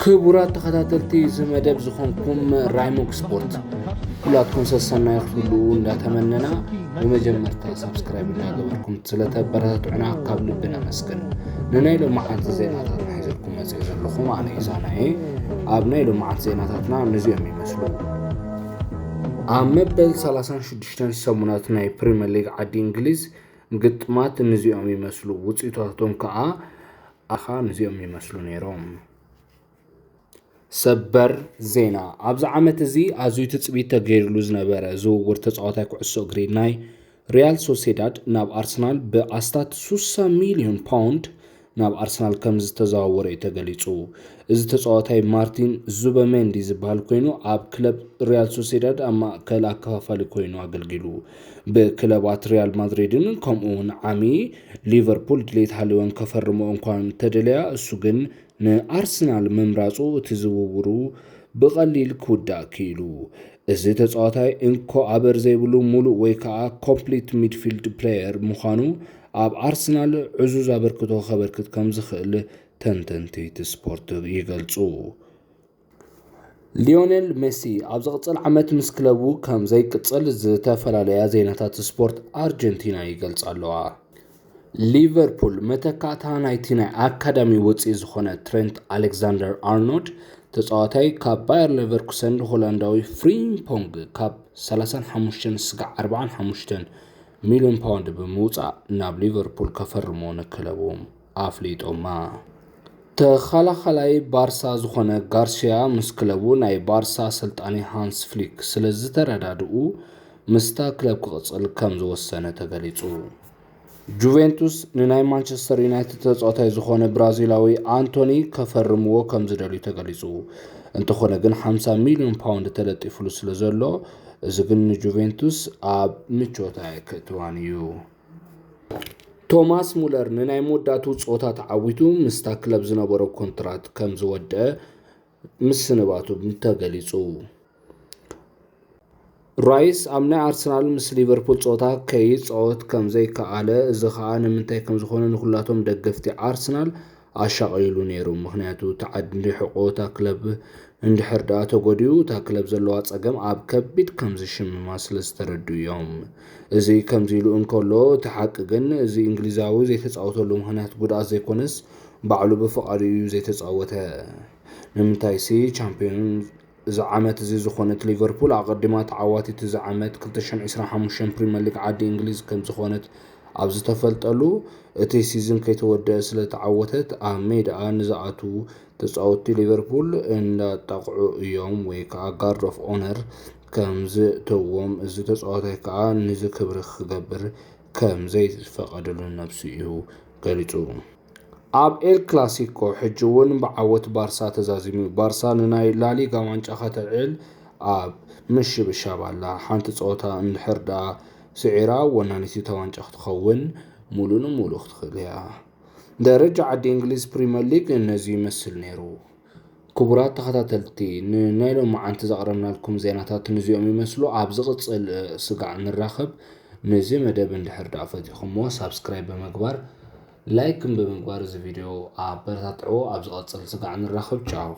ክቡራት ተኸታተልቲ እዚ መደብ ዝኾንኩም ራይሞክ ስፖርት፣ ኩላትኩም ሰሰናይ ክትህልዉ እንዳተመነና፣ ብመጀመርታ ሳብስክራይብ እንዳገበርኩም ስለተበረታትዑና ካብ ልቢ ነመስግን። ንናይ ሎማዓንቲ ዜናታትና ሒዘልኩም መፅእ ዘለኹም ኣነ ኢዛና እየ። ኣብ ናይ ሎማዓንቲ ዜናታትና እነዚኦም ይመስሉ። ኣብ መበል ሰላሳን ሽዱሽተን ሰሙናት ናይ ፕሪምየር ሊግ ዓዲ እንግሊዝ ግጥማት እነዚኦም ይመስሉ። ውፅኢታቶም ከዓ ኣኻ እነዚኦም ይመስሉ ነይሮም። ሰበር ዜና። ኣብዚ ዓመት እዚ ኣዝዩ ትጽቢት ተገይሩሉ ዝነበረ ዝውውር ተጻዋታይ ኩዕሶ እግሪ ናይ ሪያል ሶሴዳድ ናብ ኣርሰናል ብኣስታት ሱሳ ሚልዮን ፓውንድ ናብ ኣርሰናል ከም ዝተዘዋወረ እዩ ተገሊጹ። እዚ ተጻዋታይ ማርቲን ዙበሜንዲ ዝበሃል ኮይኑ፣ ኣብ ክለብ ሪያል ሶሴዳድ ኣብ ማእከል ኣከፋፋሊ ኮይኑ ኣገልጊሉ። ብክለባት ሪያል ማድሪድን ከምኡ እውን ዓሚ ሊቨርፑል ድሌት ሃሊወን ከፈርሞ እንኳን እንተደለያ፣ እሱ ግን ንኣርሰናል ምምራጹ እቲ ዝውውሩ ብቐሊል ክውዳእ ክኢሉ። እዚ ተጻዋታይ እንኮ ኣበር ዘይብሉ ሙሉእ ወይ ከኣ ኮምፕሊት ሚድፊልድ ፕሌየር ምዃኑ ኣብ ኣርሰናል ዕዙዝ ኣበርክቶ ከበርክት ከም ዝኽእል ተንተንቲ ስፖርት ይገልጹ። ሊዮኔል ሜሲ ኣብ ዝቕጽል ዓመት ምስ ክለቡ ከም ዘይቅጽል ዝተፈላለያ ዜናታት ስፖርት ኣርጀንቲና ይገልጻ ኣለዋ። ሊቨርፑል መተካእታ ናይቲ ናይ ኣካዳሚ ውፅኢ ዝኾነ ትሬንት ኣሌክዛንደር ኣርኖልድ ተፃዋታይ ካብ ባየር ሌቨርኩሰን ሆላንዳዊ ፍሪምፖንግ ካብ ሰላሳን ሓሙሽተን ስጋዕ ኣርባዓን ሓሙሽተን ሚልዮን ፓውንድ ብምውፃእ ናብ ሊቨርፑል ከፈርሞ ንክለቡ ኣፍሊጦማ። ተኸላኻላይ ባርሳ ዝኾነ ጋርሲያ ምስ ክለቡ ናይ ባርሳ ኣሰልጣኒ ሃንስ ፍሊክ ስለ ዝተረዳድኡ ምስታ ክለብ ክቕፅል ከም ዝወሰነ ተገሊፁ። ጁቬንቱስ ንናይ ማንቸስተር ዩናይትድ ተፃዋታይ ዝኾነ ብራዚላዊ ኣንቶኒ ከፈርምዎ ከም ዝደልዩ ተገሊፁ። እንተኾነ ግን ሓምሳ ሚልዮን ፓውንድ ተለጢፉሉ ስለ ዘሎ፣ እዚ ግን ንጁቬንቱስ ኣብ ምቾት ኣየክእትዋን እዩ። ቶማስ ሙለር ንናይ መወዳእቱ ፀወታ ተዓዊቱ ምስታ ክለብ ዝነበሮ ኮንትራት ከም ዝወደአ ምስንባቱ ተገሊፁ። ራይስ ኣብ ናይ ኣርሰናል ምስ ሊቨርፑል ፀወታ ከይፃወት ከም ዘይከኣለ፣ እዚ ኸኣ ንምንታይ ከም ዝኾነ ንኹላቶም ደገፍቲ ኣርሰናል ኣሻቒሉ ነይሩ። ምኽንያቱ እቲ ዓንዲ ሕቖ እታ ክለብ እንድሕር ደኣ ተጎዲኡ፣ እታ ክለብ ዘለዋ ጸገም ኣብ ከቢድ ከም ዝሽምማ ስለ ዝተረድኡ እዮም። እዚ ከምዚ ኢሉ እንከሎ፣ እቲ ሓቂ ግን እዚ እንግሊዛዊ ዘይተጻወተሉ ምኽንያት ጉድኣት ዘይኮነስ፣ ባዕሉ ብፍቓዱ እዩ ዘይተጻወተ። ንምንታይሲ ቻምፒዮን እዚ ዓመት እዚ ዝኾነት ሊቨርፑል፣ ኣቐዲማ ተዓዋቲት እዚ ዓመት ክልተ ሽሕን ዕስራን ሓሙሽተን ፕሪምየር ሊግ ዓዲ እንግሊዝ ከም ዝኾነት ኣብ ዝተፈልጠሉ፣ እቲ ሲዝን ከይተወደአ ስለ ተዓወተት፣ ኣብ ሜዳኣ ንዝኣትዉ ተጻወትቲ ሊቨርፑል እንዳጣቕዑ እዮም ወይ ከኣ ጋርድ ኦፍ ኦነር ከም ዘእተውዎም፣ እዚ ተጻዋታይ ከኣ ነዚ ክብሪ ክገብር ከም ዘይፈቐደሉ ነብሱ እዩ ገሊጹ። ኣብ ኤል ክላሲኮ ሕጂ እውን ብዓወት ባርሳ ተዛዚሙ። ባርሳ ንናይ ላሊጋ ዋንጫ ከተልዕል ኣብ ምሽብሻብ ኣላ። ሓንቲ ጸወታ እንድሕር ደኣ ስዒራ፣ ወናኒት እታ ዋንጫ ክትኸውን ሙሉ ንሙሉ ክትኽእል እያ። ደረጃ ዓዲ እንግሊዝ ፕሪምየር ሊግ ነዚ ይመስል ነይሩ። ክቡራት ተኸታተልቲ፣ ንናይ ሎማዓንቲ ዘቕረብናልኩም ዜናታት ነዚኦም ይመስሉ። ኣብ ዝቕጽል ስጋዕ ንራኸብ። ነዚ መደብ እንድሕር ደኣ ፈቲኹምዎ፣ ሳብስክራይብ ብምግባር፣ ላይክን ብምግባር እዚ ቪድዮ ኣበረታትዕዎ። ኣብ ዝቐጽል ስጋዕ ንራኸብ። ቻው።